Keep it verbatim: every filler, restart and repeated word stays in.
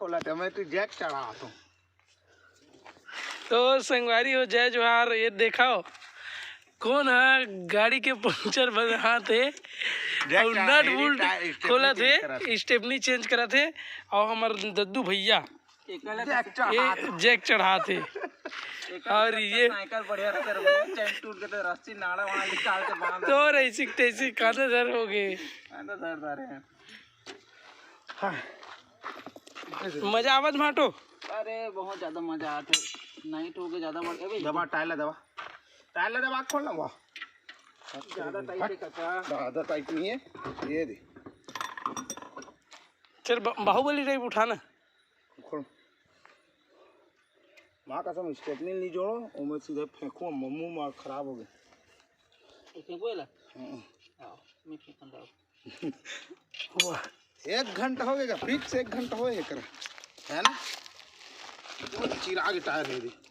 खोला था, मैं तो जैक चढ़ा था। तो संगवारी हो, जय जोहार। ये देखाओ, कौन हा गाड़ी के पंचर बनात हे, जैक और चढ़ा, नट ये बोल्ट टायर स्टेपनी खोलत चेंज करत हे, स्टेपनी चेंज करत हे, और हमर दद्दू भैया जैक चढ़ा। ये जैक चढ़ात हे। और ये साइकिल बढ़िया रहता है, चैन टूट गए तो रस्सी नाड़ा वहाँ निकाल के बांध तो ऐसी तैसी कांधे दर्द हो गए। दर्द आ रहे हैं। मजा आवत भाटो? अरे बहुत ज्यादा मजा आत है। नाइट हो गए, ज्यादा बढ़ गए। दबा, टायर ला दबा, टायर ला दबा, खोल ना। वाह, ज्यादा टाइट है काका। ज्यादा टाइट नहीं है, ये दे। चल ब- बाहुबली टाइप उठा ना। खोल। माँ कसम, स्टेपनी नहीं जोड़ो, उमें सीधे फेंको, मम्मू मार खराब हो गए। फेंको एला? हाँ। आओ, मैं फेंकन रहा। वाह, एक घंटा हो गया, फिक्स एक घंटा हो गया एकरा, है ना? चिरा के टायर है।